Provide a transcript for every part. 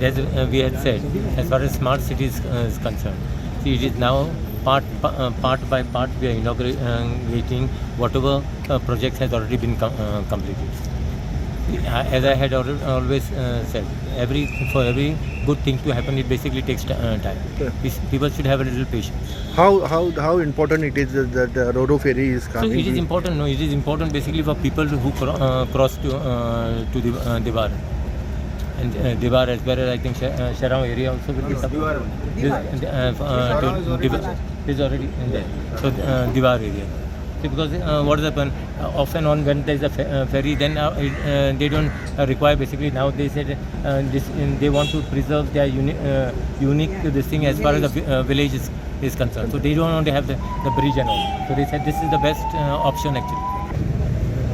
As we had said, as far as smart cities is concerned, see, it is now part by part we are inaugurating whatever projects has already been completed. As I had already, always said, every for every good thing to happen, it basically takes time. People should have a little patience. How important it is that the Roro ferry is So coming? it is important. No, it is important basically for people who cross to the Diwar. And Diwar as well as I think Sharao area also will be covered. This, to Diwar is already in there. So Diwar area. See, because what has happened, off and on when there is a ferry, then they don't require basically. Now they said this they want to preserve their unique this thing as far as the village is concerned. So they don't want to have the bridge and all. So they said this is the best option actually.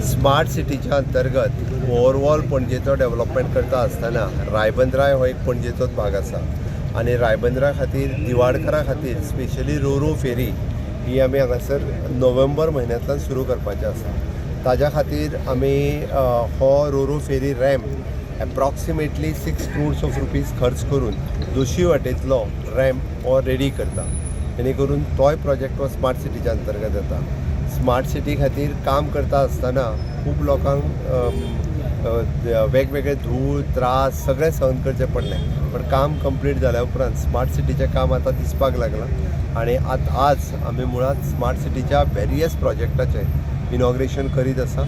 Smart सिटीच्या अंतर्गत overall पणजेचो development करता आसतना रायबंदरा हो एक पणजेचोच भाग आसा आनी रायबंदरा खातीर, दिवाडकरा खातीर स्पेशली रोरो फेरी ही आमी हांगासर नोव्हेंबर म्हयन्यांतल्यान सुरू करपाचें आसा. ताज्या खातीर आमी हो Roro ferry ramp approximately 6 crores of rupees खर्च करून दोशी वाटेंतलो रॅम्प हो रेडी करता, जेणे करून तोय प्रोजेक्ट हो स्मार्ट सिटीच्या अंतर्गत येता. स्मार्ट सिटी खातीर काम करता आसतना खूब लोकांक अम, अ, वेगवेगळे धूळ, त्रास सगळे सहन करचे पडले, पण काम कंप्लीट जाल्या उपरांत स्मार्ट सिटीचें काम आतां दिसपाक लागलां आनी आत आज आमी मुळांत स्मार्ट सिटीच्या वेरियस प्रोजेक्टाचें इनॉग्रेशन करीत आसा.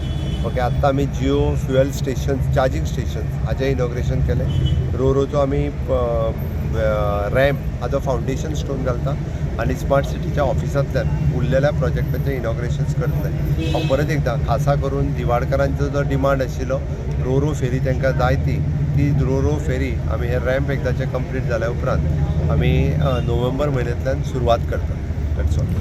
ओके, आत्तां आमी Jio fuel station, charging station हाचें इनॉग्रेशन केलें. रोरोचो आमी रॅम्प हाचो फावंडेशन स्टोन घालता आनी स्मार्ट सिटीच्या ऑफिसांतल्यान उरलेल्या प्रोजेक्टाचें इनॉग्रेशन्स करतले. हांव परत एकदां खासा करून दिवाडकरांचो जो डिमांड आशिल्लो, रोरो फेरी तांकां जाय ती, ती रोरो फेरी आमी हे रॅम्प एकदाचें कंप्लीट जाल्या उपरांत आमी नोव्हेंबर म्हयन्यांतल्यान सुरवात करता. That's all.